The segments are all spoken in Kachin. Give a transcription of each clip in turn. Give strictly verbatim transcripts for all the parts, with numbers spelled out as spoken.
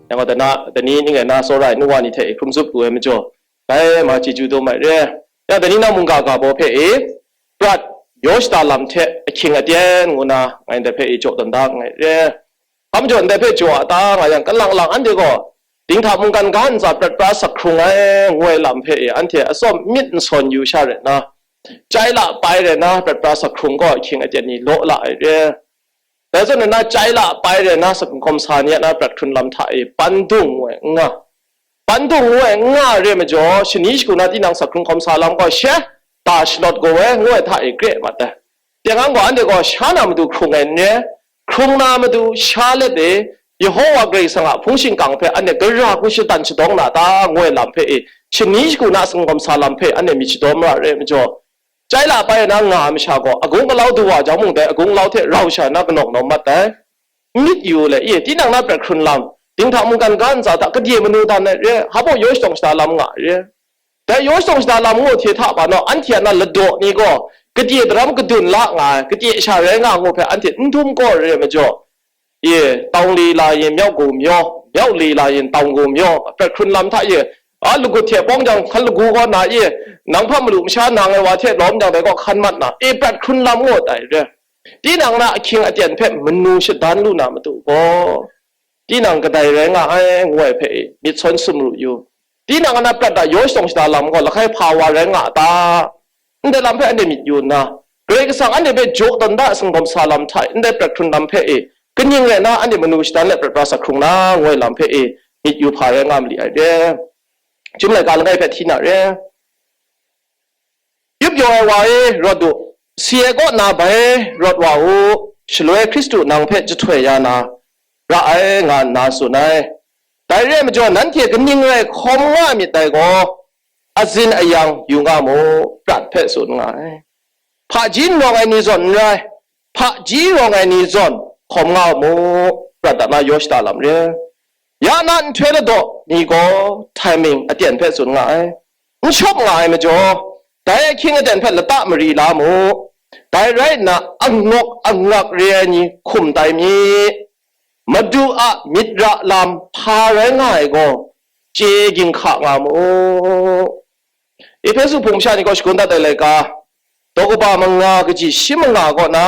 Yang gaw dana, dani ning ai na tsawra ai nu wa ni hte hkrum zup lu ai majaw, bai ma chyeju dum ai re. Ya dani na mungga ga baw hpe e, prat yaw shada lam hte ahkying aten ngu na ngai ndai hpe e jaw tawn da nngai re. Hpa majaw ndai hpe jaw a ta nga yang, kalang lang anhte gaw dinghta mungkan ga ntsa prat pra sak hkrung ai ngu ai lam hpe e, anhte atsawm myit nsawn yu sha rai nna, chyai la pai rai nna prat pra sak hkrung gaw ahkying aten ni law la ai re. Dai zawn na chyai la pai rai na, sakhung hkawm sa ni a na prat hkrun lam hta e, pandung ngu ai n nga. Pandung ngu ai n nga re majaw, shani shagu na tinang sakhung hkawm sa lam gaw she, ta shalawt gaw ai ngu ai hta e kre mat ai. Teng ang gaw anhte gaw sha na matu hkrung ai n re, hkrung na matu sha let e, Yehowa Karai Kasang a hpung shingkang hpe anhte gara hku shatan shadawng na ta ngu ai lam hpe e, shani shagu na sakhung hkawm sa lam hpe anhte myit shadaw mara re majaw, chyai la pai na nga ai masha gaw, agung alau du wa jang mung dai agung alau hte rau sha na kanawn nawm mat ai. N myit yu le, e, tinang na prat hkrun lam, dinghta mungkan ga ntsa hta kadye manu dan ai re, hpa baw yaw shadawng shada lam nga ai re. Dai yaw shadawng shada lam ngu hte hta pa naw, anhte a na ladaw ni gaw, kadye daram kadun la nga ai, kadye sha rai nga ngu hpe anhte n dum kaw re ai majaw, e, tau le la yin myau gu myaw, myau le la yin tau gu myaw, prat hkrun lam hta e, a, lagut hte pawng jang hkan lagu kaw na e, nang hpa malu masha nang ai wa hte lawm jang dai kaw hkan mat na, e, prat hkrun lam ngu ai re. Tinang na ahkying aten hpe manu shadan lu na matu gaw, tinang kadai rai nga ai, ngu ai hpe e, myit sawn sumru yu. Tinang a na prat a yaw shadawng shada lam gaw, lahkai hpa wa rai nga a ta? Ndai lam hpe anhte myit yu nna, Karai Kasang anhte hpe jaw tawn da ai sakhung hkawm sa lam hta e, ndai prat hkrun lam hpe e, kaning rai nna anhte manu shadan let prat pra sak hkrung na, ngu ai lam hpe e, myit yu hpa rai nga ma li ai re. Chyum laika langai hpe hti na re. Yup yaw ai wa e, rawt u, si ai kaw na bai rawt wa u, shaloi Hkristu nang hpe jahtoi ya na ra ai, nga nna tsun ai. Dai re ai majaw, nanhte kaning rai hkawm nga myit dai gaw, azin ayang yu nga mu, prat hpe tsun nga ai. Hpaji n rawng ai ni zawn n rai, hpaji rawng ai ni zawn hkawm nga u mu, prat dat na yaw shada lam re. Ya na nhtoi ladaw ni gaw, timing aten hpe tsun nga ai. N shawp nga ai majaw, dai ahkying aten hpe lata mari la mu. Dai rai nna, angawk angak re ai ni hkum tai mi. Madu a myit ra lam hpa rai nga ai gaw, chye ginhka nga mu. Ehpesu hpung masha ni gaw shagun dat ai laika, daw kaba manga kaji shi manga kaw na,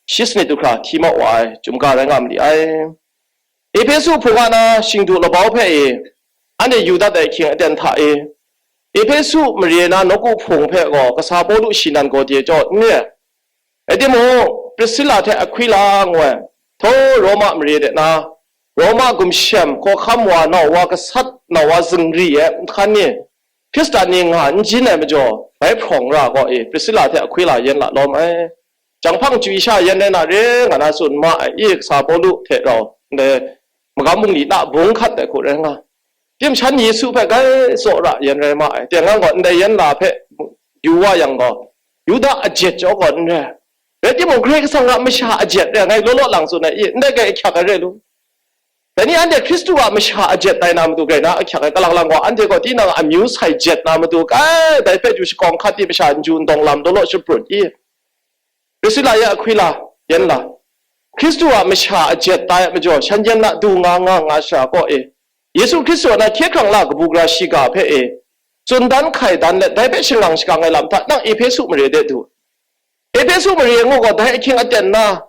shi sanit du hkra hti mau wa ai, chyum ga rai nga ma li ai. Ehpesu hpung a na shingdu labau hpe e, anhte yu dat ai ahkying aten hta e, Ehpesu mare na nawku hpung hpe gaw kasa Pawlu shi nan gaw de jaw n re. Rai timung, Prisila hte Akwila ngu ai, htaw Roma mare de na, Roma gumshem hkawhkam wa nau wa gasat nau wa zingri e nhkan ni, Hkristan ni nga n jin ai majaw, bai hprawng ra gaw e, Prisila hte Akwila yen la lawm ai. Jang hpang chyu sha yen rai na re nga na tsun ma ai, i kasa Pawlu hte rau, ndai magam bungli na bung hkat ai hku rai nga. Tim shan Yesu hpe gai tsaw ra yen rai ma ai. Teng ang gaw, ndai yen la hpe yu wa yang gaw, Yuda ajet jaw gaw n rai. Rai timung, Karai Kasang a masha ajet rai ngai law law lang tsun ai, i, ndai gai ahkyak ai rai lu. Dai ni anhte Hkristu a masha ajet tai na matu grai na ahkyak ai, kalang lang gaw, anhte gaw tinang amyu sai jet na matu kai, dai hpe chyu shakawng hkat i, masha n ju n dawng lam law law shaprut i. Prisila ya Akwila, yen la. Hkristu a masha ajet tai a majaw, shan yen na du nga nga nga shara kaw e, Yesu Hkristu a na hkye hkrang la kabu gara shiga hpe e, tsun dan hkai dan let, dai hpe shangang shakang ai lam hta, nang Ehpesu mare de du. Ehpesu mare ngu gaw, dai ahkying aten na,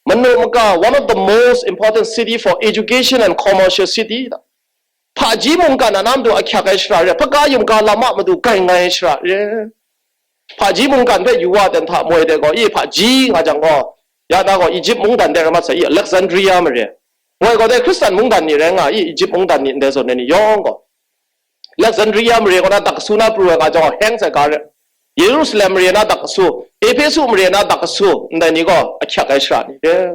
manu maka, one of the most important city for education and commercial city. Hpaji mungkan a na matu ahkyak ai shara re, hpaka yumga lam a matu gai ngai ai shara re. Hpaji mungkan hpe yu wa ten hta moi de gaw, i hpaji nga jang gaw, ya na gaw Egypt mungdan de rai mat sai, i Alexandria mare. Moi gaw dai Hkristan mungdan ni rai nga, i Egypt mungdan ni ndai zawn ai ni yawng gaw. Alexandria mare kaw na dak kasu na pru ai nga jang gaw, heng sai ga re. Yerusalem mare na dak kasu, Ehpesu mare na dak kasu, ndai ni gaw ahkyak ai shara ni re.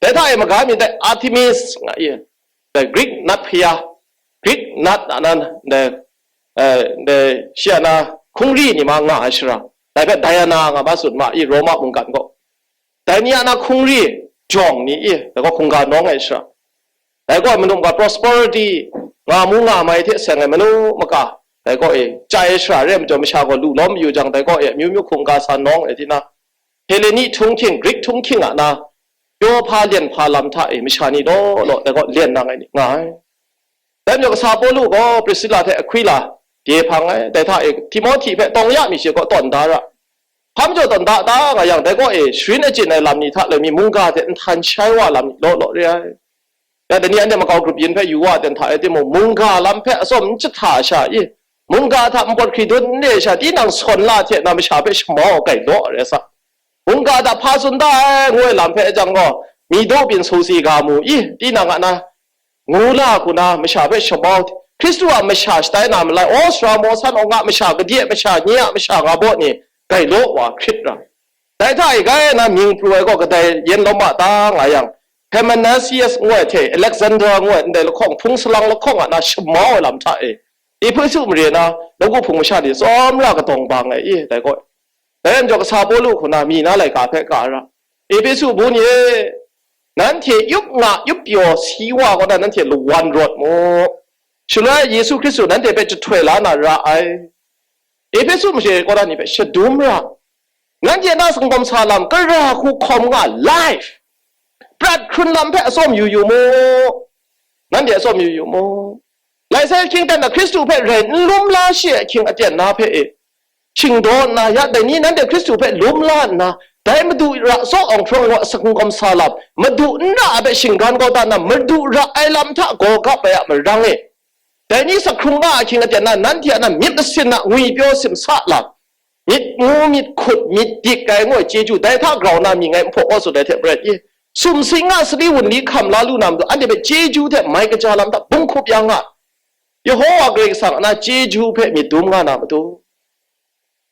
Dai hta e maga mi dai Artemis nga i, dai Greek nat hpaya, Greek nat a nan, dai, eh, dai shi a na hkungri ni ma nga ai shara, dai hpe Diana nga ma tsun ma i, Roma mungkan gaw. Dai ni a na hkungri jawng ni i, dai gaw hkungga nawng ai shara. Dai gaw manu maka prosperity, nga mu nga mai hte seng ai manu maka, dai gaw e, chye ai shara re ai majaw, masha gaw lu lawm yu jang, dai gaw e, amyu myu hkungga sa nawng ai tina, Heleni htunghking, Greek htunghking a na, pyaw hpa lyen hpa lam hta e masha ni law law, dai gaw lyen nang ai ni nga ai. Dai majaw kasa Pawlu gaw Prisila hte Akwila pye hpang ai, dai hta e Timohti hpe tawng ya mi she kaw tawn da ra. Hpa majaw tawn da ta nga yang, dai kaw e sharin achyin ai lam ni hta lai mi mungga hte nhtan shai wa lam ni law law re ai. Ya, dai ni anhte makau grup yin hpe yu wa ten hta e timung, mungga lam hpe atsawm n jahta sha i, mungga hta npawt hkridun n re sha, tinang sawn la hte na masha hpe shamau gai law re sa. Mungga hta hpa tsun da ai, ngu ai lam hpe jang gaw, mi daw byin sawsi ga mu i, tinang a na, ngu la hku na masha hpe shamau, Hkristu a masha shatai na malai, aw sara maw san aw nga masha, gade masha, nye a masha nga baw ni, gai law wa hkrit ra. Dai hta e gai na mying pru ai gaw kadai yen lawm a ta nga yang, Hymanaeus ngu ai hte Alexander ngu ai ndai lahkawng hpung salang lahkawng a na shamau ai lam hta e, Ehpesu mare na nawku hpung masha ni tsawmra kadawng ba nngai i, dai gaw. Dai lam jaw kasa Pawlu hku na mi na laika hpe ka ra. Ehpesu bu ni e, nanhte yup nga yup pyaw si wa kaw na nanhte lawan rawt mu. Shaloi Yesu Hkristu nanhte hpe jahtoi la na ra ai. Ehpesu masha kaw na ni hpe shadum ra. Nanhte na sangkawm sa lam, kara hku hkawm nga, life, prat hkrun lam hpe atsawm yu yu mu. Nanhte atsawm yu yu mu. Lai sai ahkying ten na Hkristu hpe rai n lum la shi ai ahkying aten na hpe e, shingdaw nna, ya dai ni nanhte Hkristu hpe lum la nna, dai Madu ra tsaw awng hprawng wa sangkawm sa lam, Madu n ra ai hpe shinggan kau da nna, Madu ra ai lam hta gaw gap ai a marang e, dai ni sak hkrung nga ahkying aten na, nanhte a na myit masin a ngwipyaw simsa lam, myit ngu, myit hkut, myit dik ai ngu ai chyeju, dai hta grau na mi ngai nhpaw kaw tsun ai hte maren i, sumsing nga sali wunli hkam la lu na matu, anhte hpe chyeju hte mai kaja lam hta bung hkup ya nga, Yehowa Karai Kasang a na chyeju hpe myit dum nga na matu,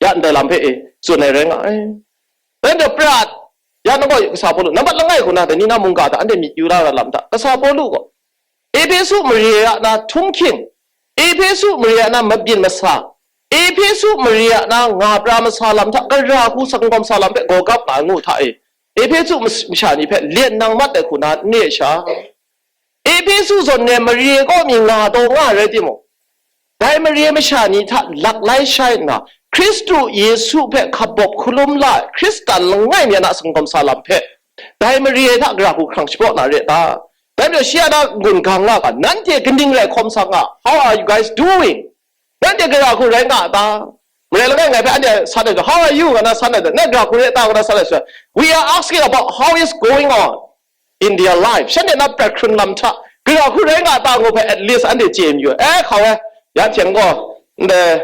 ya ndai lam hpe e tsun ai rai nga ai. Dai majaw prat, ya nang gaw kasa Pawlu, nambat langai hku na, dai ni na mungga hta anhte myit yu la ra lam hta, kasa Pawlu gaw, Ehpesu mare a na htunghking, Ehpesu mare a na mabyin masa, Ehpesu mare a na nga pra masa lam hta, kara hku sangkawm sa lam hpe gaw gap nga ai ngu hta e, Ehpesu mas-, masha ni hpe len nang mat ai hku na n re ai sha, Ehpesu zawn e mare kaw mi nga taw nga rai timung, dai mare masha ni hta lak lai shai nna, Hkristu Yesu hpe hkabawp hkalum la ai Hkristan langai mi a na sangkawm sa lam hpe, dai mare hta gara hku hkrang shapraw na re ta? Dai majaw shi a na n-gun gang nga ga, nanhte kaning rai hkawm sa nga, how are you guys doing? Nanhte gara hku rai nga a ta? Marai langai ngai hpe anhte san ai, how are you? Nga na san ai, na gara hku rai ta? Nga na san ai, we are asking about how is going on in their life. Shanhte na prat hkrun lam hta, gara hku rai nga ta ngu hpe at least anhte chye mayu. Eh, hkau ai, ya hte gaw, ndai,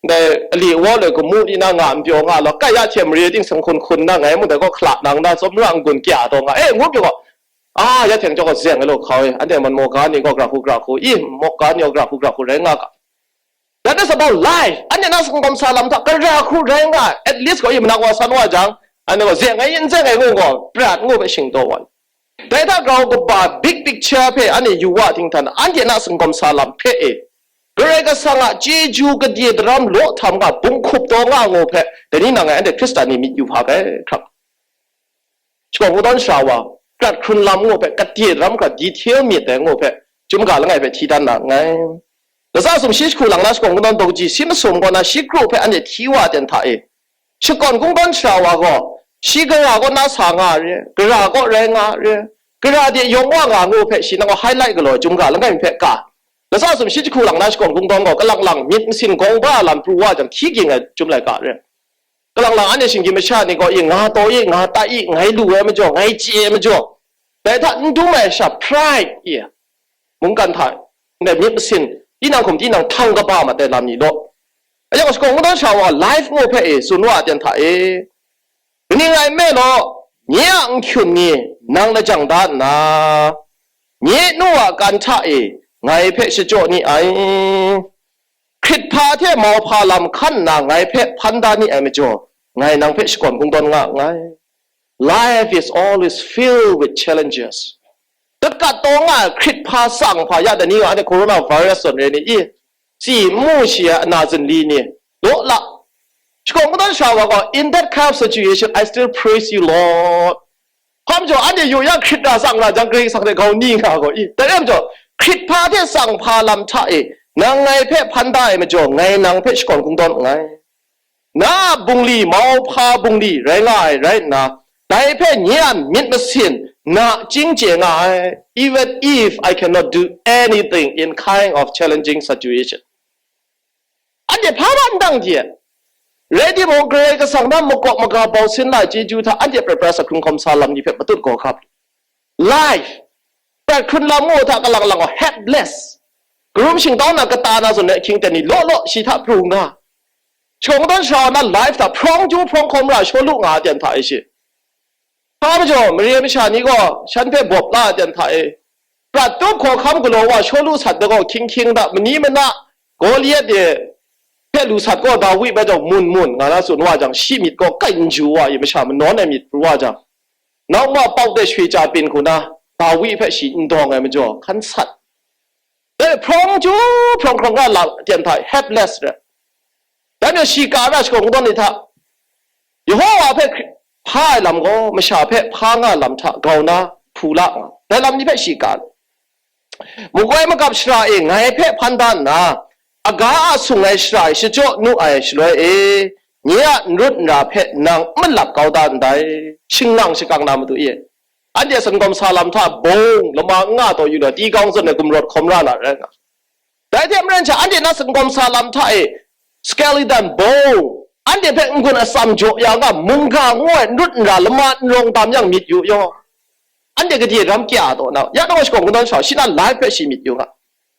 ndai ali wa loi gamu ni na nga n pyaw nga law, kai ya hte mare ting sanghkun hkun na ngai mung dai gaw hkala nang na tsawmra n-gun kya taw nga, eh, ngu pyaw gaw, ah, ya hte chyawm gaw zeng ai law hkau ai, anhte man maw ga ni gaw gara hku gara hku, i, maw ga ni gaw gara hku gara hku rai nga ga. That is about life. Anhte na sangkawm sa lam hta, gara hku rai nga, at least gaw, i, manak wa san wa jang, anhte gaw, zeng ai, n zeng ai ngu gaw, prat ngu hpe shingtaw wa. Dai hta grau kaba big picture hpe anhte yu wa ting htan, anhte na sangkawm sa lam hpe e, Karai Kasang a chyeju gade daram law htam nga, bung hkup taw nga ngu hpe, dai ni nang ngai anhte Hkristan ni myit yu hpa hpe hkrap. Shakawn kungdawn sara wa, prat hkrun lam ngu hpe, kade daram hkra detail myit dai ngu hpe, chyum ga langai hpe hti dan na nngai. Latsa sum shi jahku lang na shakawn kungdawn daw kaji si masum kaw na shi kru hpe anhte hti wa ten hta e, shakawn kungdawn sara wa gaw, shi gara kaw na sa nga re, gara kaw rai nga re, gara de yawng wa nga ngu hpe shi nang gaw highlight galaw ai chyum ga langai mi hpe ka. Latsa sum shi jahku lang na shakawn kungdawn gaw, kalang lang myit masin gawng ba lam pru wa jang, hti ging ai chyum laika re. Kalang lang anhte shinggyim masha ni gaw, i, nga taw i, nga tai i, ngai lu ai majaw, ngai chye ai majaw, dai hta n dum ai sha, pride i, mungkan hta ndai myit masin, tinang hkum tinang htang kaba mat ai lam ni law. Ayak shakawn kungdawn sara wa life ngu hpe e tsun wa ai ten hta e, kaning rai nme law, nye a nhkyun ni nang lajang da nna, nye nu a kan hta e ngai hpe shachyaw ni ai. Hkrit hpa hte mauhpa lam hkan nna ngai hpe hpan da ni ai majaw, ngai nang hpe shakawn kungdawn nga nngai. Life is always filled with challenges. Dakat taw nga ai hkrit hpa tsang hpa ya dai ni nga, anhte coronavirus zawn re ni i, tsi n mu shi ai ana zinli ni, law la. Shakawn kungdawn sara wa gaw, in that kind of situation, I still praise you, Lord. Hpa majaw, anhte yu yang hkrit na tsang na jang, Karai Kasang hte grau ni nga gaw i? Dai rai majaw, hkrit hpa hte tsang hpa lam hta e, nang ngai hpe hpan da ai majaw, ngai nang hpe shakawn kungdawn nngai. Na a bungli, mauhpa bungli rai nga ai rai nna, dai hpe nye a myit masin, na chying chye nga ai, even if I cannot do anything in kind of challenging situation. Anhte hpa wa n dang hte, rai timung, Karai Kasang na makawp maga bau sin la chyeju hta anhte prat prat sa hkrung hkawm sa lam ni hpe matut gaw hkap. Life, prat hkrun lam ngu hta kalang lang gaw, helpless. Karum shingtau na kata na zawn ai ahkying ten ni law law shi hta pru nga. Shawng kadawn sara na life hta hprawng ju hprawng hkawm ra shaw lu nga ai ten hta e shi. Hpa majaw, mare masha ni gaw shan hpe bawp la ai ten hta e, prat tup hkawhkam galaw wa Shawlu sat da gaw hkying hkying da, mani mana Goliat e hpe lu sat gaw Dawi bai jawng mun mun nga na tsun wa jang, shi myit gaw kai n ju wa i, masha manawn ai myit pru wa jang, nau ma pau de shwe cha pin hku na Dawi hpe shi n dawng ai majaw hkan sat. Dai hprawng ju hprawng hkrawng ra lam ten hta helpless rai. Dai majaw shi ka ra shakawn kungdawn ni hta, Yehowa hpe hkri-, hpa ai lam gaw, masha hpe hpa nga ai lam hta grau na hpu la nga, dai lam ni hpe shi ka ai. Makoi magap shara e ngai hpe hpan da nna, aga a sung ai shara e shachyaw nu ai shaloi e, nye a n rut n ra hpe nang n malap kau da ndai, shingnang shakang na matu e. Anhte a singkawm sa lam hta bung, lama n nga taw yu na, tigawng zawn e gumrawt hkawm ra na rai nga. Dai hte maren sha, anhte na singkawm sa lam hta e skeleton bung, anhte hpe n-gun atsam jaw ya nga, mungga ngu ai n rut n ra lama n rawng tam yang myit yu yaw. Anhte gade ram kya taw na, ya nang shakawn kungdawn sha, shi na life hpe shi myit yu nga.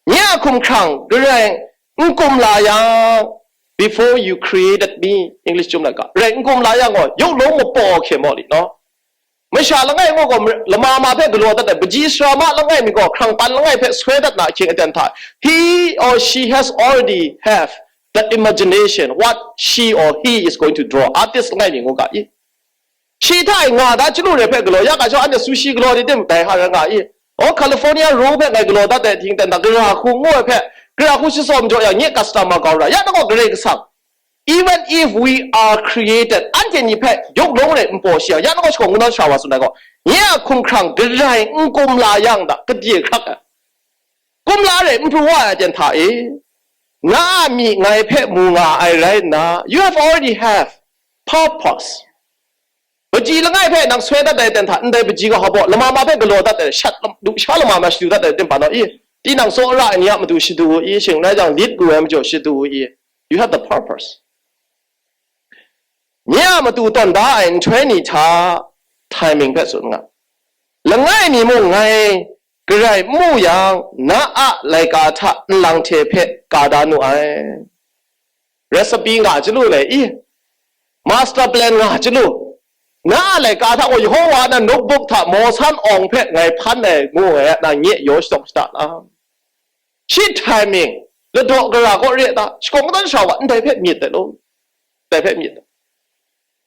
Nye a hkumhkrang garai n kum la yang, before you created me, English chyum laika, rai n kum la yang gaw, yawk lawng mapaw hkye maw li naw? Masha langai ngu gaw, lama ma hpe galaw dat ai, baji sara ma langai mi gaw, hkrang pan langai hpe soi dat na ahkying aten hta, he or she has already have the imagination what she or he is going to draw. Artist langai mi ngu ga i. Shi hta e nga da chyalu re hpe galaw, ya ga shawng anhte sushi galaw di tim dai hka rai nga i. O, California roll hpe ngai galaw dat ai ting ten hta, gara hku ngu ai hpe, gara hku shatsawm jaw yang, nye customer kau ra, ya nang gaw Karai Kasang. Even if we are created, anhte ni hpe yawk lawng rai n paw shi yang, ya nang gaw shakawn kungdawn sara wa tsun ai gaw, nye a hkumhkrang garai n kum la yang da, gade hkrak ai. Kum la rai n pru wa ai ten hta e, na a myi ngai hpe mu nga ai rai nna, you have already have purpose. Baji langai hpe nang soi dat ai ten hta, ndai baji gaw hpa baw, lama ma hpe galaw dat ai, shat lam-, lusha lama ma shadu dat ai ten hpa naw i? Tinang tsawra ai ni a matu shadu u i? Shing rai jang, lit lu ai majaw shadu u i? You have the purpose. Nye a matu tawn da ai nhtoi ni hta, timing hpe tsun nga. Langai mi mung ngai garai n mu yang, na a laika hta nlang hte hpe ka da nu ai. Recipe nga chyalu le i, master plan nga chyalu. Na a laika hta gaw Yehowa na notebook hta mawsan awng hpe ngai hpan ai ngu ai a, nang nye yaw shadawn shada lam. Shi timing, ladaw gara kaw re ai ta, shakawn kungdawn sara wa ndai hpe myit ai law, ndai hpe myit ai.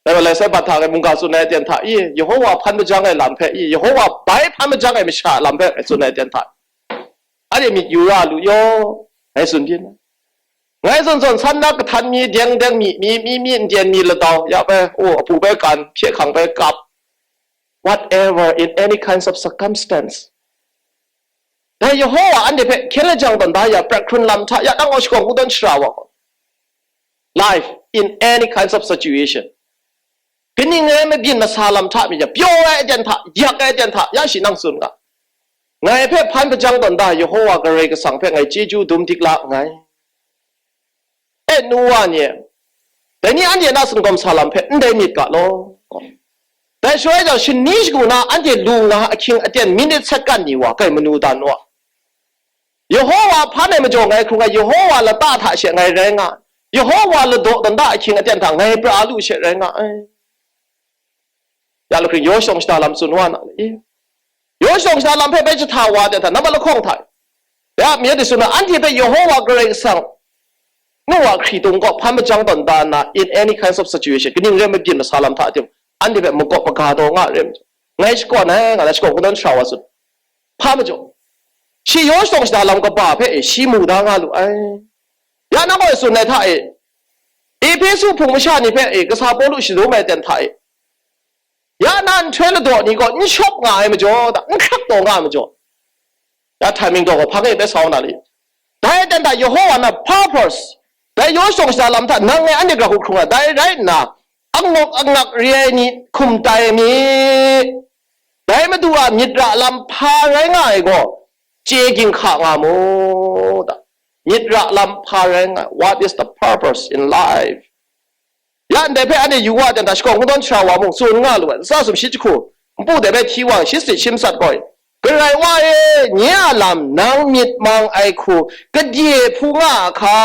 Dai gaw, lai sai bat hta ngai mungga tsun ai aten hta i, Yehowa hpan majang ai lam hpe i, Yehowa bai hpan majang ai masha a lam hpe ngai tsun ai aten hta, anhte myit yu ra lu yaw, ngai tsun byin ai. Ngai zawn zawn san na kahtan mi, deng deng mi, mi, mi, mi, nden mi ladau, ya bai, o, apu bai kan, hpye hkang bai kap, whatever, in any kinds of circumstance. Dai Yehowa anhte hpe hkyen lajang tawn da ya, prat hkrun lam hta ya, nang gaw shakawn kungdawn sara wa gaw, life in any kinds of situation. Kaning rai mabyin masa lam hta mi ja, pyaw ai aten hta, yak ai aten hta, ya shi nang tsun nga. Ngai hpe hpan hpajang tawn da Yehowa Karai Kasang hpe ngai chyeju dum dik la nngai. E, nu wa ni e, dai ni anhte na singkawm sa lam hpe ndai myit ga law. Dai shaloi jang, shani shagu na anhte lu nga ahkying aten minit setkan ni wa kai manu dan wa. Yehowa hpan ai majaw ngai hkrung ai, Yehowa lata hta she ngai rai nga ai, Yehowa ladaw dan da ahkying aten hta ngai pra lu she rai nga ai. Ya lahkring yaw shadawn shada lam tsun wa na le i? Yaw shadawn shada lam hpe bai jahta wa de hta, nambat lahkawng hta e. Ya, mi de tsun na, anhte hpe Yehowa Karai Kasang, nu wa hkritung kaw hpan majang tawn da nna, in any kinds of situation, kaning rai mabyin masa lam hta tim, anhte hpe makawp maga taw nga ai rai majaw, ngai shakawn ai, nga na shakawn kungdawn sara wa tsun. Hpa majaw, shi yaw shadawn shada lam kaba hpe e, shi mu da nga lu ai. Ya nang gaw e tsun ai hta e, Ehpesu hpung masha ni hpe e, kasa Pawlu shadum ai ten hta e, ya na nhtoi ladaw ni gaw n shawp nga ai majaw, da, n hkrak taw nga ai majaw, ya timing daw gaw hpa ngai bai sa na li? Dai ten hta Yehowa na purpose, dai yaw shadawn shada lam hta nang ngai anhte gara hku hkrung ai, dai rai nna, angawk angak re ai ni hkum tai mi, Dai Madu a myit ra lam hpa rai nga ai gaw, chye ginhka nga mu, da. Myit ra lam hpa rai nga ai. What is the purpose in life? Ya ndai hpe anhte yu wa, dan hta shakawn kungdawn shara wa mung tsun nga lu ai, ntsa sumshi jahku, npu dai hpe hti wa, shi sit shi matsat gaw, Karai Wa e, nye a lam nang myit mang ai hku kadye hpu nga a hka,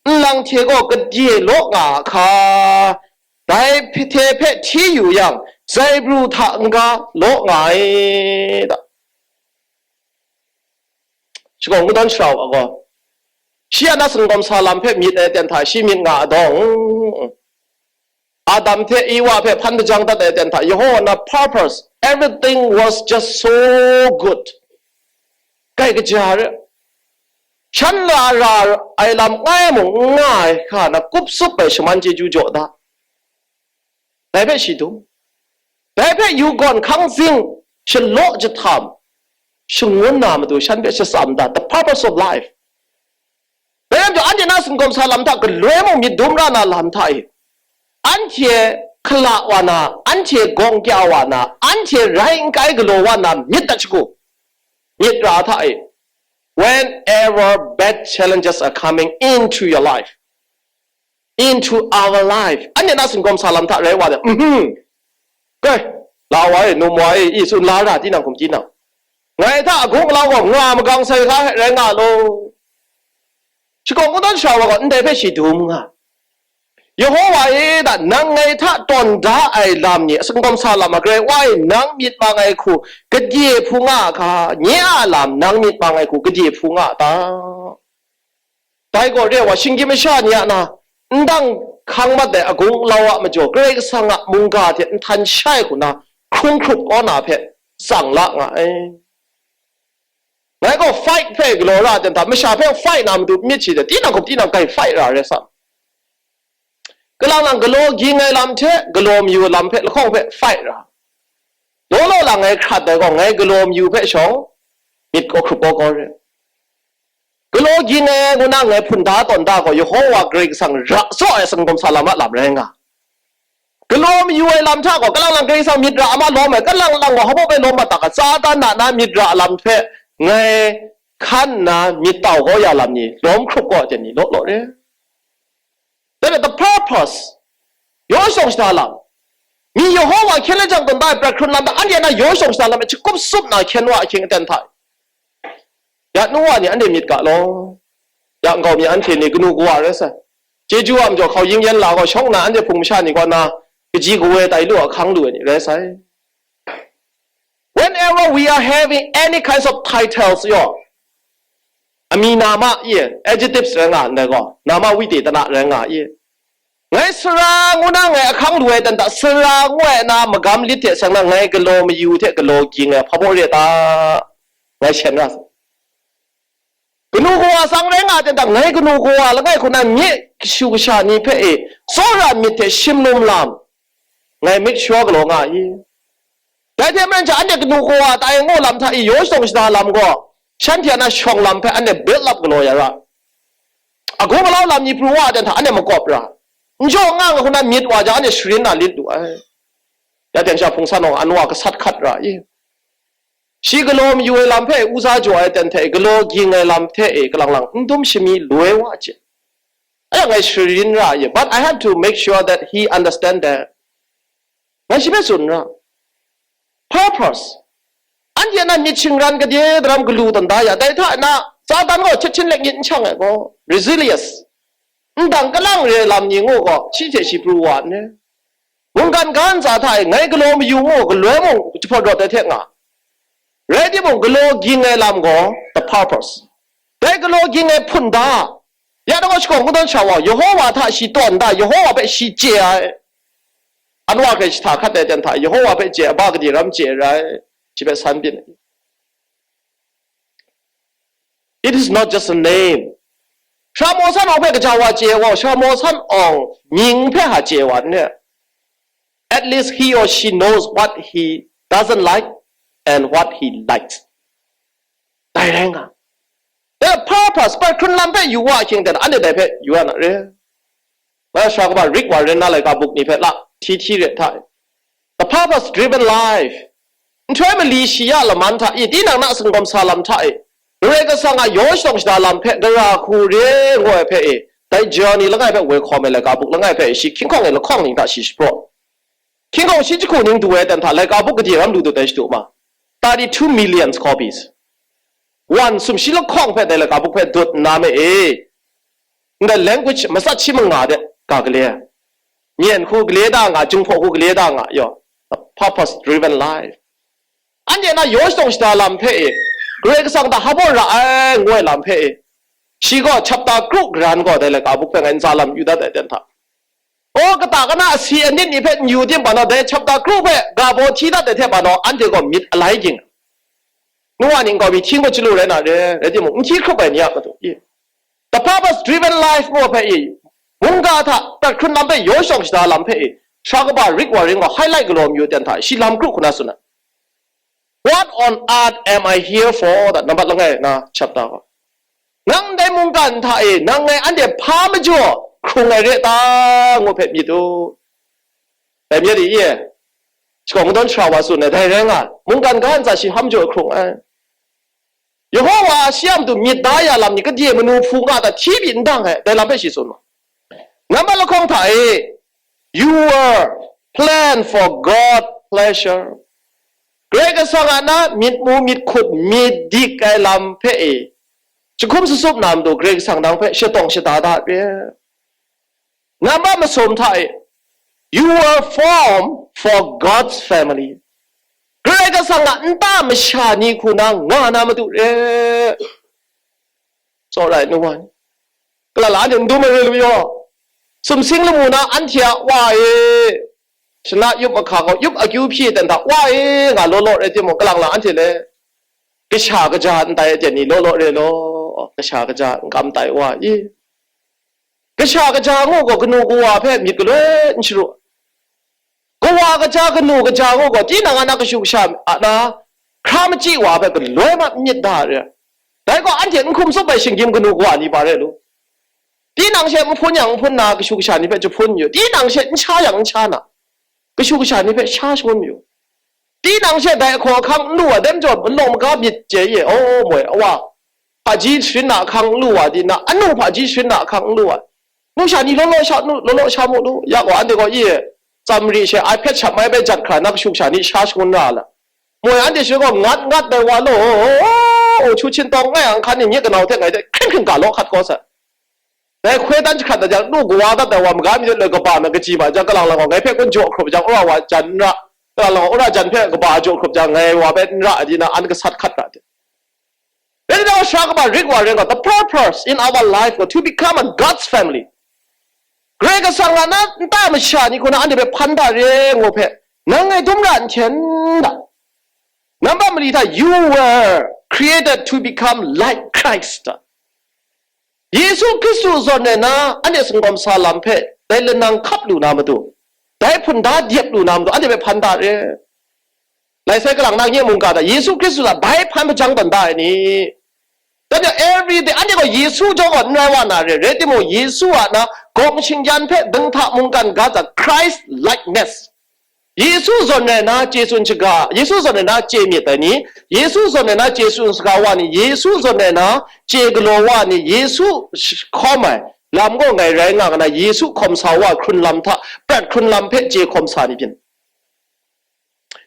nlang hte gaw kadye law nga a hka, dai hte hpe hti yu yang, zaibru hta n-ga law nga ai, da. Shakawn kungdawn shara wa gaw, shi a na singawm sa lam hpe myit ai aten hta shi myit nga a dawng, Adam hte Ewa hpe hpan hpajang dat ai aten hta, Yehowa na purpose, everything was just so good. Kai kaja re, shan la ra ai lam ngai mung n nga ai hka na, kup sup ai shaman chyeju jaw da. Dai hpe shi dum. Dai hpe yu gawn hkang zing, shalaw jahtam, shangun na matu shan hpe shatsam dat, the purpose of life. Dai lam jaw, anhte na singawm sa lam hta galoi mung myit dum ra na lam hta e, anhte hkala wa na, anhte gawng kya wa na, anhte rai n kai galaw wa na myit dat shagu, myit ra hta e, whenever bad challenges are coming into your life, into our life, anhte na singawm sa lam hta rai wa de, mhm, kai, la wa e, num wa e, i tsun la ra, tinang hkum tinang, ngai hta agung alau gaw nga magang sai hka hte rai nga law. Shakawn kungdawn shara wa gaw ndai hpe shi dum nga. Yehowa e, da, nang ngai hta tawn da ai lam ni, singawm sa lam a Karai Wa e, nang myit mang ai hku kadye hpu nga a hka, nye a lam nang myit mang ai hku kadye hpu nga a ta? Dai gaw re ai wa, shinggyim masha ni a na, ndang hkang mat ai agung alau a majaw, Karai Kasang a mungga hte nhtan shai hku na, hkrung hkrup kaw na hpe tsang la nga ai. Ngai gaw fight hpe galaw ra ai ten hta, masha hpe fight na matu myit shi de, tinang hkum tinang kai fight ra re sa. Kalang lang galaw ging ai lam hte galaw mayu ai lam hpe lahkawng hpe fight ra. Law law lang ngai hkrat ai gaw, ngai galaw mayu hpe shawng myit kaw hkrup kaw kaw re. Galaw ging ai ngu na ngai hpun da tawn da gaw, Yehowa Karai Kasang ra tsaw ai singawm sa lam a lam rai nga. Galaw mayu ai lam hta gaw, kalang lang Karai Kasang myit ra a ma lawm ai, kalang lang gaw hpa bai lawm mat ta ga, Satan a na myit ra lam hpe ngai hkan nna myit tau kau ya lam ni, lawm hkrup kau ai ten ni law law re. Dai hpe the purpose, yaw shawng shada lam, mi Yehowa hkyen lajang tawn da ai prat hkrun lam hta, anhte na yaw shawng shada lam e hti kup sup na hkyen wa ahkying aten hta, ya nu wa ni anhte myit ga law, ya nkau mi anhte ni kanu kawa rai sai. Chyeju a majaw hkau ying yan la gaw, shawng nna anhte hpung masha ni kaw na kaji kawa tai lu a hkang lu ai ni rai sai. Whenever we are having any kinds of titles, yaw, ami nama i, adjectives rai nga ndai gaw, nama witetana rai nga i. Ngai sara ngu na ngai ahkang lu ai dan hta, sara ngu ai na magam lit hte seng na ngai galaw mayu hte galaw ging ai hpa baw re ta? Ngai shen ra sa. Kanu kawa tsang rai nga ai ten hta, ngai kanu kawa langai hku na mye kashu kasha ni hpe e, tsawra myit hte shim lum lam, ngai make sure galaw nga i. Dai hte maren hte anhte kanu kawa tai ngu lam hta i yaw shawng shada lam gaw, shanhte a na shawng lam hpe anhte build up galaw ya ra. Agung alau lam ni pru wa ai ten hta anhte makawp ra. N jaw nga nga hku na myit wa jang anhte sharin na lit lu ai. Ya ten sha hpung san awng anwa gasat hkat ra i. Shi galaw mayu ai lam hpe uza jaw ai ten hte galaw ging ai lam hte e kalang lang n dum shami loi wa chye. Aya ngai sharin ra ye, but I have to make sure that he understand that. Ngai shi hpe tsun ra. Purpose. Anhte na myit shingran gade daram galu tawn da ya, dai hta na Satan gaw htet htin lek myit n shang ai gaw, resilience. Ndang kalang re lam ni ngu gaw, shi hte shi pru wa n re. Mungkan ga ntsa hta e ngai galaw mayu ngu, galoi mung jahpawt rawt ai hte nga. Rai timung, galaw ging ai lam gaw the purpose. Dai galaw ging ai hpun da, ya dang gaw shakawn kungdawn sha wa, Yehowa hta shi tawn da, Yehowa hpe shi chye ai. Anwa hkrai shi hta hkat ai ten hta, Yehowa hpe chye ai, ba gade ram chye ai rai, shi hpe san byin ai. It is not just a name. Sara maw san awng hpe kaja wa chye ai gaw, sara maw san awng mying hpe ha chye wa n re. At least he or she knows what he doesn't like and what he likes. Dai rai nga. The purpose, prat hkrun lam hpe yu wa ahkying ten, anhte dai hpe yu ya na re. Nga sara kaba Rick Warren na laika buk ni hpe la hti hti re hta e. The purpose driven life. Nhtoi mali shi ya laman hta e, tinang na singkawm sa lam hta e, Karai Kasang a yaw shadawng shada lam hpe gara hku re ngu ai hpe e, dai journey langai hpe woi hkawm ai laika buk langai hpe e, shi hkying hkawng e lahkawng ning hta shi shapraw. Hkying hkawng shi jahku ning du ai ten hta laika buk gade ram lu du tai shadu ma. Thirty-two million copies. Wan sumshi lahkawng hpe dai laika buk hpe dut nna me e. Ndai language matsat shi manga de ga gale. Myen hku gale da nga, Jinghpaw hku gale da nga, yaw. Purpose driven life. Anhte na yaw shadawng shada lam hpe e, Karai Kasang hta hpa ra ai, ngu ai lam hpe e, shi gaw chapter kru karan gaw dai laika buk hpe ngai ntsa lam yu dat ai ten hta. O, kata kana asi anit ni hpe n yu tim, pa naw, dai chapter kru hpe ga baw hti dat ai hte pa naw, anhte gaw myit alai ging. Nu wa ning gaw mi hti ngut chyalu rai na re, rai timung, n hti hkrup ai ni a matu i. The purpose driven life ngu hpe i, mungga hta prat hkrun lam hpe yaw shawng shada lam hpe i, sha kaba rik wa ring gaw highlight galaw mayu ten hta, shi lam kru hku na tsun ai. What on earth am I here for? That nambat langai na chapter gaw. Nang ndai mungkan hta e, nang ngai anhte hpa majaw hkrung ai re ta? Ngu hpe myit u. Dai myit i e, shakawn kadawn shara wa tsun ai, dai rai nga, mungkan ga ntsa shi hpa majaw hkrung ai. Yehowa a shi a matu myit da ya lam ni, gade manu hpu nga ta hti pyi n dang ai, dai lam hpe shi tsun mu. Nambat lahkawng hta e, you were planned for God pleasure. Karai Kasang a na myit mu, myit hkut, myit dik ai lam hpe e, jahkum sasup na matu Karai Kasang nang hpe shatawng shada da re. Nambat masum hta e, you were formed for God's family. Karai Kasang a nta masha ni hku na nga na matu re. Tsawra ai nu wa ni, kalang la anhte n dum ai re lu yaw. Sumsing lamu na anhte a wa e, shana yup ahka gaw yup akyu hpyi dan hta wa e nga law law rai timung, kalang la anhte le kasha kaja n tai ai ten ni law law re law, kasha kaja n kam tai wa i. Kasha kaja ngu gaw kanu kawa hpe myit galoi n sharu. Kawa kaja kanu kaja ngu gaw tinang a na kashu kasha a na hkra machyi wa hpe galoi ma n myit da re. Dai gaw anhte n hkum tsup ai shinggyim kanu kawa ni pa re lu. Tinang she n hpun yang n hpun na kashu kasha ni hpe jahpun yu, tinang she n sha yang n sha na kashu kasha ni hpe sha shangun yu. Tinang she dai ahkaw ahkang n lu ai, dai majaw malawng maga myit chye ye, aw moi, awa, hpaji sharin na ahkang n lu wa di na, anu hpaji sharin na ahkang n lu ai. Nu sha ni law law sha, nu, law law sha mu lu, ya gaw anhte gaw i, tsam mari she iPad shap mai bai jat hkra na kashu kasha ni sha shangun ra la. Moi anhte shi gaw ngat ngat dai wa law, chu hkin tawng ngai ang hkan ni nye kanau hte ngai hte hkring hkring ga law hkat kau sa. Dai hkoi dan jahkrat na jang, nu kawa dat ai wa maga mi loi kaba na kaji ma jang, kalang lang gaw ngai hpe kun jaw hkrup jang, wora wa jan n ra, kalang lang gaw wora jan hpe kaba jaw hkrup jang, ngai wa hpe n ra ai di na, an gasat hkat ra de. Rai nna, sha kaba rik wa rai gaw, the purpose in our life gaw to become a God's family. Karai Kasang a na nta masha ni hku na anhte hpe hpan da re ngu hpe, nang ngai dum ra n hten da. Nambat mali hta, you were created to become like Christ. Yesu Hkristu zawn ai na anhte singkawm sa lam hpe dai lanang hkap lu na matu, dai hpunda dep lu na matu, anhte hpe hpan da re. Lai sai kalang na nye mungga hta Yesu Hkristu hta bai hpan hpajang tawn da ai ni? Dan yang everyday anhte gaw Yesu jaw gaw n rai wa na re, rai timung, Yesu a na gawng shingyan hpe dinghta mungkan ga hta Christ likeness. Yesu zawn ai na chye tsun shaga, Yesu zawn ai na chye myit ai ni, Yesu zawn ai na chye tsun saga wa ni, Yesu zawn ai na chye galaw wa ni, Yesu sh-, hkawm ai lam gaw ngai rai nga na, Yesu hkawm sa wa hkrun lam hta, prat hkrun lam hpe chye hkawm sa ni byin.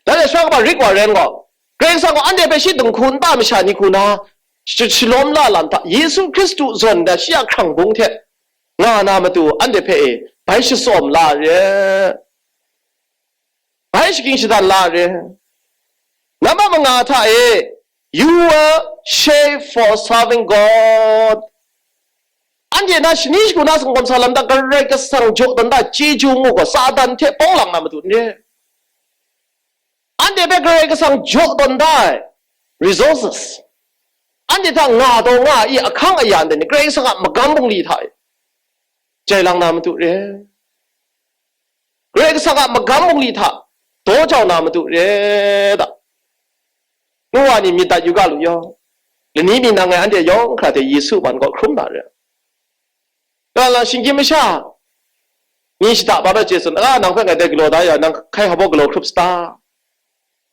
Dan e sha kaba rik wa ren gaw, Karai Kasang gaw anhte hpe shi dinghku nta masha ni hku na, sh-, shalawm la lam hta, Yesu Hkristu zawn da shi a hkrang bung hte nga na matu anhte hpe e, bai shatsawm la re. Bai shagying shadan la re. Nambat manga hta e, you were shaped for serving God. Anhte na shani shagu na singkawm sa lam da Karai Kasang jaw dan da chyeju ngu gaw Satan hte pawng lang na matu n re. Anhte hpe Karai Kasang jaw dan da ai resources, anhte hta nga taw nga ai ahkang aya ndai ni Karai Kasang a magam bungli hta e jai lang na matu re. Karai Kasang a magam bungli hta daw jau na matu re da. Nu wa ni myit dat yu ga lu yaw. Lani mi nang ngai anhte yawng hkra hte Yesu man gaw hkrum na re. Kalang lang shinggyim masha ni shada ba bai chye tsun, a, nang hpe ngai dai galaw da ya, nang hkai hpa baw galaw hkrup sata?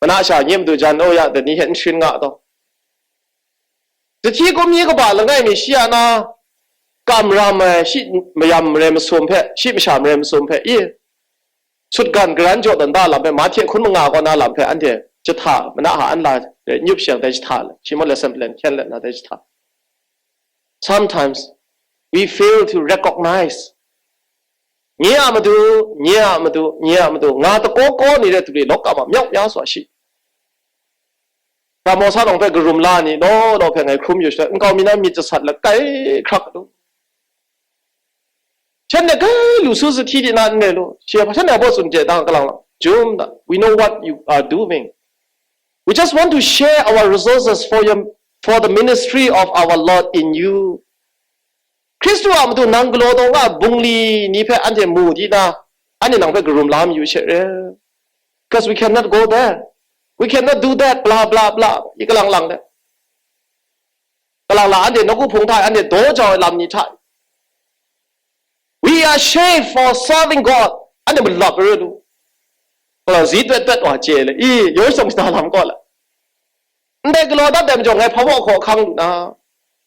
Mana sha nye madu jan o ya, dai ni hte n sharin nga taw. Dahti kumyi kaba langai mi shi a na, kam ram ai, shi mayam rai masum hpe, shi masham rai masum hpe, i, sutgan garan jaw dan da lam hpe, Mahte hkun manga kaw na lam hpe, anhte jahta, mana ha an la, nyup shang dai jahta le, shi mung le sanplen hkyen let na dai jahta. Sometimes we fail to recognize. Nye a matu, nye a matu, nye a matu, nga takaw kaw ni re turi, lawka ma myawk mya swa shi. Ramo sa nawng hpe karum la ni, law law hpe ngai hkrum yu sha, nkau mi na myit jasat lakai hkrak lu. Shanhte kai lu su sahti di na n re lu. Shi hpa shanhte a baw tsun hte dang kalang lang. Jum da. We know what you are doing. We just want to share our resources for your, for the ministry of our Lord in you. Hkristu a matu nang galaw taw nga bungli ni hpe anhte mu di na, anhte nang hpe karum la mayu she re. Because we cannot go there. We cannot do that, bla bla bla. I kalang lang de. Kalang lang, anhte nawku hpung hta, anhte daw jau ai lam ni hta. We are saved for serving God. Anhte malap re lu. Kalang zi twet twet wa chye le. I, yawng shawng shada lam kaw la. Ndai galaw dat ai majaw ngai hpa baw hkaw hkang lu na,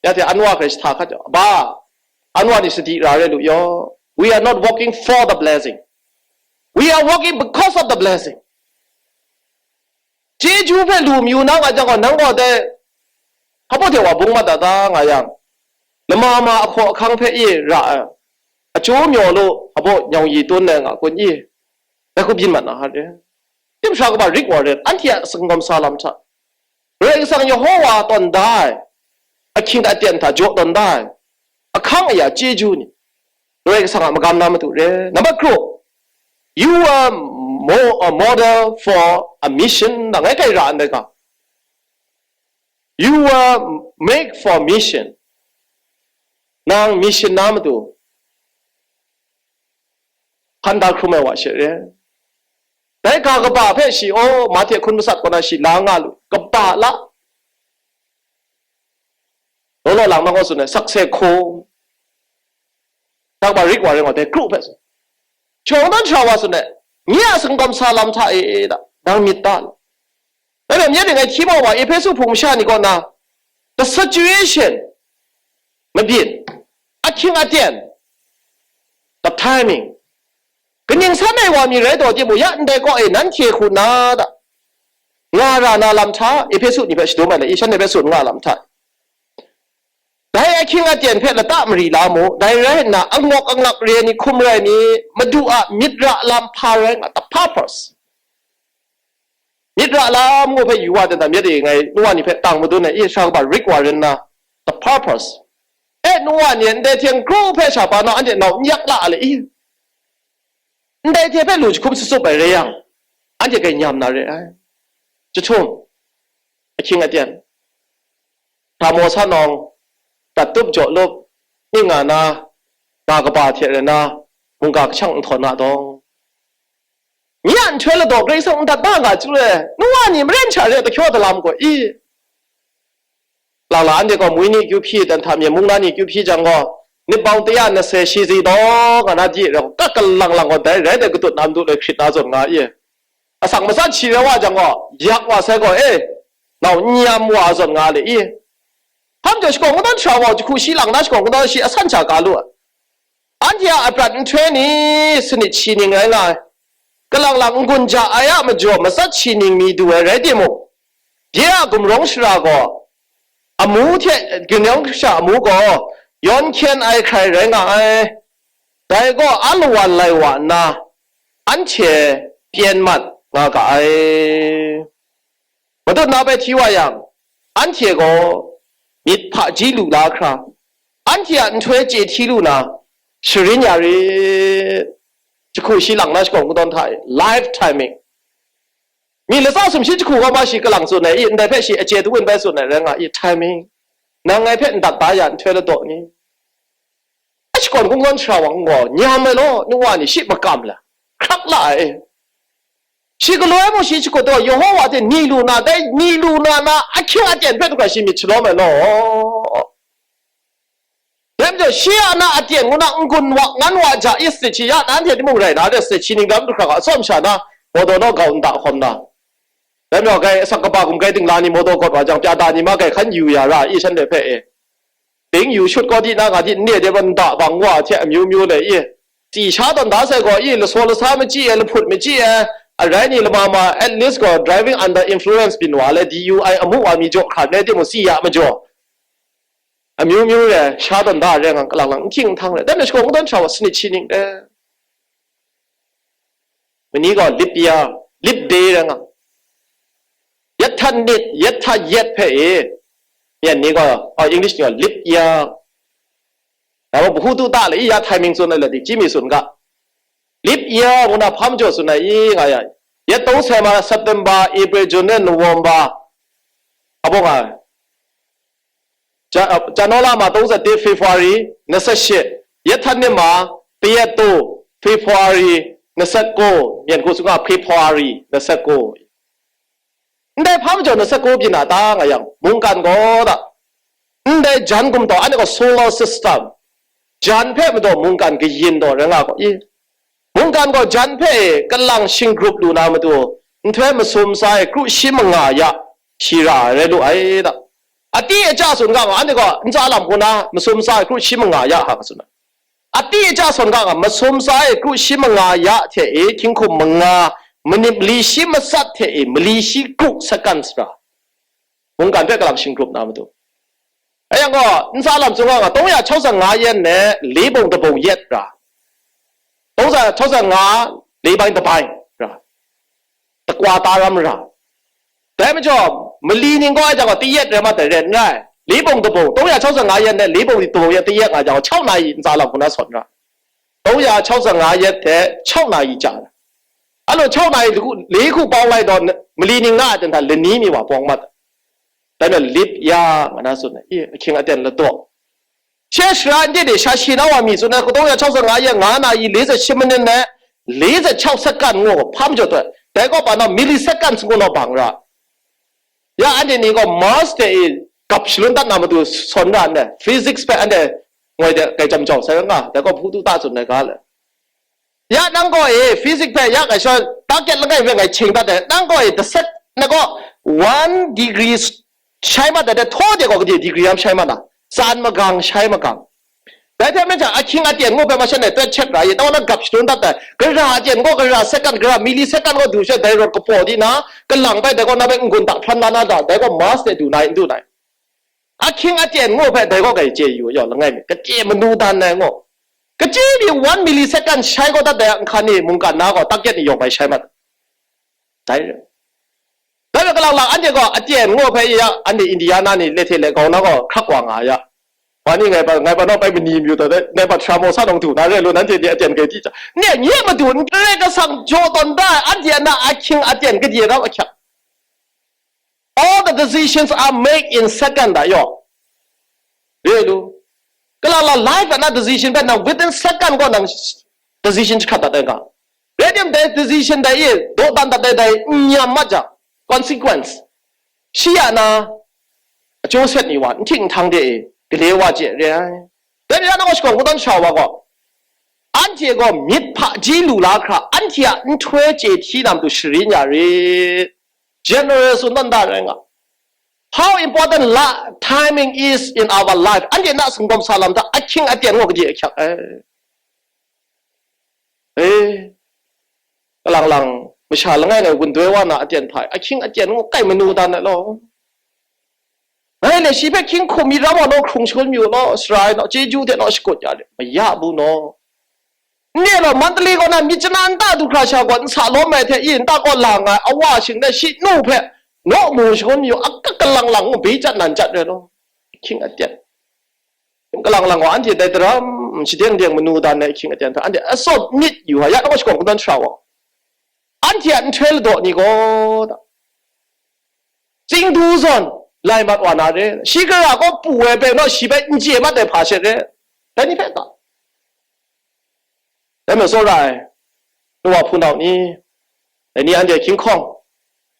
ya hte anwa hkrai shahta hkat jaw, ba, anwa ni sadi ra re lu yaw. We are not working for the blessing. We are working because of the blessing. Chyeju hpe lu mayu na nga jang gaw, nang gaw dai hpa baw hte wa bung mat da ta nga yang, lama ma ahkaw ahkang hpe e ra ai, achyu myaw lu, hpa baw nyawng yi tun ai nga kun i, dai hku byin mat na hare. Tim sha kaba rik wa ren, anhte a singkawm sa lam hta, Karai Kasang Yehova tawn da ai, ahkying aten hta jaw tawn da ai, ahkang aya chyeju ni, Karai Kasang a magam na matu re. Number kru, you are mo-, a model for a mission, nang ngai kai ra ndai ga. You were made for mission. Nang mission na matu hkan da hkrum ai wa she re. Dai ga kaba hpe shi, oh, Mahte hkun masat kaw na shi la nga lu, kaba la. Law law lang nang gaw tsun ai, sakse hku. Nang gaw rik wa ring wa dai kru hpe tsun. Shawng dan sara wa tsun ai, nye a singkawm sa lam hta e da, nang myit ta law. Dai lam nye ning ai hti mau wa, Ehpesu hpung masha ni kaw na, the situation, mabyin, ahkying aten, the timing, kaning san ai wa mi rai taw timung, ya ndai kaw e nanhte hku na da, nga ra na lam hta, Ehpesu ni hpe shadum ai le, i shanhte hpe tsun nga lam hta. Dai ahkying aten hpe lata mari la mu, dai rai nna, angawk angak re ni hkum rai mi, Madu a myit ra lam hpa rai nga, the purpose. Myit ra lam ngu hpe yu wa dan da, myit e ngai nu wa ni hpe tang madun ai, i sha kaba rik wa rin na, the purpose. E, nu wa ni ndai hte n kru hpe sha pa nau anhte nau n yak la a le i? Ndai hte hpe lu jahkum sutsup ai rai yang, anhte grai nyam na re ai. Jahtum, ahkying aten, hta maw sa nawng, prat tup jaw lup, ning nga na, ga kaba hte rai na, mungga kahshang n htawn na dawng. Nye a nhtoi ladaw Karai Kasang n dat na nga chyu e, nu wa ni maren sha re, tahkyaw dalam gaw i? Lang la, anhte gaw mui ni kyu hpyi, dan hta myen mung na ni kyu hpyi jang gaw, nit bawng taya nase shi zi daw nga na di re, ka kalang lang gaw dai rai dai katut na madu loi hkrit na zawn nga i? Asak matsat shi rai wa jang gaw, yak wa sai gaw, e, nau n yam wa zawn nga le i? Hkam jaw shakawn kungdawn sara gaw, jahku shi lang na shakawn kungdawn shi asan sha ka lu ai. Anhte a aprat nhtoi ni sanit shi ning rai nga ai. Kalang lang n-gun ja ai a majaw matsat shi ning mi du ai rai timung, de a gumrawng shara gaw, amu hte, ginawng sha amu gaw yawn hkyen ai hkrai rai nga ai. Dai gaw a lawan lai wa nna, anhte pyen mat nga ga ai. Matut na bai hti wa yang, anhte gaw myit hpaji lu la hkra, anhte a nhtoi chye hti lu na, sharin ya rit. Jahku shi lang na shakawn kungdawn hta e, life timing. Mi latsa sumshi jahku gaw ma shi kalang tsun ai i, ndai hpe shi ache tu-un bai tsun ai rai nga i, timing. Nang ngai hpe n dat da ya nhtoi ladaw ni? A shakawn kungdawn sara wa n gaw, nyam ai law, nu wa ni shi makam la, hkrak la ai. Shi galaw ai mung shi shakut taw, Yehova hte ni lu na, dai ni lu na na, ahkying aten hpe du hkra shi myit shalawm ai law. Dai majaw, shi a na aten ngu na n-gun wa, ngan wa ja i sanit shi ya, nanhte timung rai na re sanit shi ning dam du hkra ga, atsawm sha na, gaw daw naw gau nta hkawm na, Dai majaw, gai asak kaba gumgai dingla ni mawdaw kawt wa jang, pyata ni ma gai hkan yu ya ra i, shanhte hpe e? Ding yu shut kaw di na nga di, nne de ban da bang wa hte amyu myu le i, tsi sha tawn da sai gaw i, lasaw lasa machyi ai, lahput machyi ai, arai ni lama ma, at least gaw driving under influence byin wa le, D U I amu wa mi jaw hkran ai timung, si ya majaw, amyu myu re, sha tawn da re nga, kalang lang, nhkying nhtang re, dan shakawn kungdawn sha wa, sanit shi ning re. Mani gaw leap year, leap day rai nga. Yet hta nit, yet hta yet hpe e. Myen ni gaw, oh, English ni gaw leap year. Dai gaw, bahu tu ta le, i ya timing tsun ai le, dik chi mi tsun ga. Leap year ngu na hpa majaw tsun ai i nga ya. Yet tawng sai ma September, April, June, November. Abong a, Ja-, ah, Janola ma tawng zatde February, nasat shi, yet htan ni ma, payat tu, February, nasat ko, myen hku tsun ga February, nasat ko. Ndai hpa majaw nasat ko byin na ta nga yang, mungkan gaw da. Ndai jan gumtau, anhte gaw solar system. Jan hpe madaw mungkan kayin daw rai nga gaw i. Mungkan gaw jan hpe kalang shinggrup lu na matu, nhtoi masum sa ai kru shi manga ya shi ra ai rai lu ai da. Ati aja tsun ga nga, anhte gaw ntsa lam hku na masum sa ai kru shi manga ya hka tsun ai. Ati aja tsun ga nga, masum sa ai kru shi manga ya hte e, hkying hkum manga, manip mali shi matsat hte e, mali shi kru sakan sara. Mungkan hpe kalang shinggrup na matu. Aya gaw, ntsa lam tsun ga nga, tawng ya chau tsa nga yet ne, li bung dabung yet ra. Tawng ya chau tsa nga, li bai dabai ra. Takwa ta ram ra. Dai majaw, mali ning gaw ai jang gaw, tayet rai mat ai rai n rai. Li bung dabung, tawng ya chau tsa nga yet ne, li bung dabung yet tayet nga jang gaw, chau na yi ntsa lam hku na sawn ra. Tawng ya chau tsa nga yet hte chau na yi ja ra. Alo chau na yi li hku, li hku bau lai daw, mali ning na a ten hta lani mi wa bawng mat. Dai majaw, leap year nga na tsun ai, i, ahkying aten ladaw. She shara n de de, sha shi na wa mi tsun ai, tawng ya chau tsa nga yet nga na yi, li zet shi manin ne, li zet chau sakan ngu hpa majaw taw, dai kaw pa na millisecond ngu naw bang ra. Ya anhte ni gaw maths hte e gap shalun dat na matu sawn ra nna, physics hpe anhte ngoi de kai jam jau sai nga, dai gaw hpu tu ta tsun ai ga le. Ya nang gaw e physics hpe ya kai sha, target langai hpe ngai ching dat ai, nang gaw e dasat, nang gaw one degree shai mat dat ai, htaw de gaw gade degree yam shai mat na, tsan magang shai magang. Dai hte maren hta ahkying aten ngu hpe masha e pet chet ra i, tau na gap shalun dat ai, gara aten gaw, gara second, gara millisecond gaw du she, dai rawt kapaw di na, kalang bai dai gaw na bai n-gun hta hpran la na da, dai gaw maths de du na i, n du na i. Ahkying aten ngu hpe dai gaw kai chye yu, yawng langai mi, kachye manu dan ai ngu. Kachye ni one millisecond shai gaw dat dai a, nhkan ni mungkan na gaw target ni yawng bai shai mat. Dai re. Dai re, kalang lang anhte gaw aten ngu hpe ya, anhte Indiana ni le hte le grau na gaw hkrak wa nga ya. Wa ni ngai pa, ngai pa naw pai mani mayu taw dai, ngai pa tram awsa nawng du na re lu, nanhte ni aten kai di ja. Ne, nye madu n Karai Kasang jaw tawn da ai, anhte a na ahkying aten gade rau ahkyak. All the decisions are made in second da yaw. Re lu. Kalang lang life a na decision hpe nang within second gaw nang decision jahkrat dat ai nga. Rai tim dai decision dai e, dawdan dat ai dai n nyam mat jang, consequence, shi a na, a jaw set ni wa, n hting n htang de e, gale wa chye re ai. Dai ni na gaw shakawn kungdawn sha wa gaw, anhte gaw myit hpaji lu la hkra, anhte a nhtoi chye hti na matu sharin ya rit. General tsun tawn da rai nga. How important la, timing is in our life. Anhte na singdawm sa lam hta ahkying aten gaw gade ahkyak ai. E, kalang lang, masha langai ngai wundoi wa na aten hta, ahkying aten ngu kai manu dan ai law. Ngai le shi hpe hkying hkum mi ram wa naw hkrung shangun mi u law, sara ai naw, chyeju hte naw shakut ya le, maya bu naw. N re law, Mandalay kaw na myit chana nta du hkra sha gaw, nsa lawm ai hte i nta kaw la nga ai, awa shing le shi nu hpe naw mu shangun mi u, akat kalang lang ngu, bichat nan chat re law. Ahkying aten. Kalang lang gaw, anhte dai daram, shadeng deng manu dan ai ahkying aten hta, anhte atsawp myit yu ai, ya na gaw shakawn kungdawn sha wa. Anhte a nhtoi ladaw ni gaw, tsingdu zawn lai mat wa na re, shi gara gaw pu ai hpe naw, shi hpe n chye mat ai hpa she re, dai ni hpe ga. Dai majaw tsawra ai, nu wa hpunau ni, dai ni anhte hkying hkawng,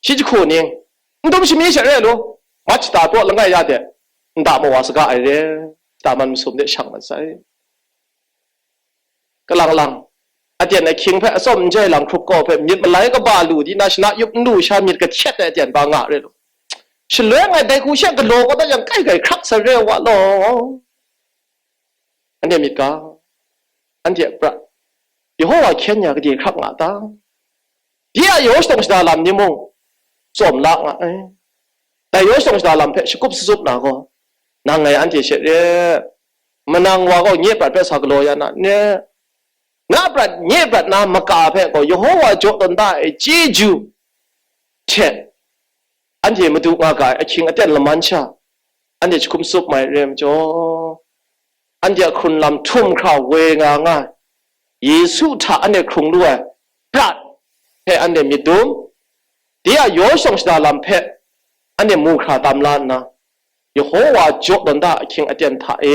shi jahku ning, n dum shami she re lu, mat shata praw langai ya de, nta mawa saga ai re, shata man masum de shang mat sai. Kalang lang, aten ahkying hpe atsawm n jai lang hkrup kaw hpe myit malai kaba lu di na, shana yup n lu sha myit kahkyet ai aten ba nga re law. Shaloi ngai dai hku she galaw kau dat yang, kai kai hkrak sa re wa law. Anhte myit ga, anhte a prat, Yehowa hkyen ya gade hkrak nga ta? Di a yaw shadawng shada lam ni mung tsawm la nga ai. Dai yaw shadawng shada lam hpe shakup sasup na gaw, nang ngai anhte she re, manang wa gaw nye prat hpe sa galaw ya na ne? Na prat, nye prat na maka hpe gaw Yehowa jaw tawn da ai chyeju hte, anhte madu nga ga ai ahkying aten laman sha, anhte jahkum sup mai re ai majaw, anhte a hkrun lam htum hkra woi nga nga ai, Yesu hta anhte hkrung lu ai prat hpe anhte myit dum, de a yaw shadawng shada lam hpe anhte mu hkra tam la nna, Yehowa jaw tawn da ahkying aten hta e,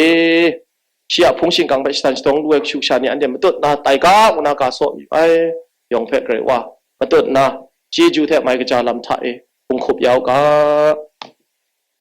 shi a hpung shingkang hpe shatan shadawng lu ai kashu kasha ni anhte matut nna tai ga, ngu na ga saw mi ai. Yawng hpe Karai Wa, matut nna, chyeju hte mai kaja lam hta e hpung hkup ya u ga.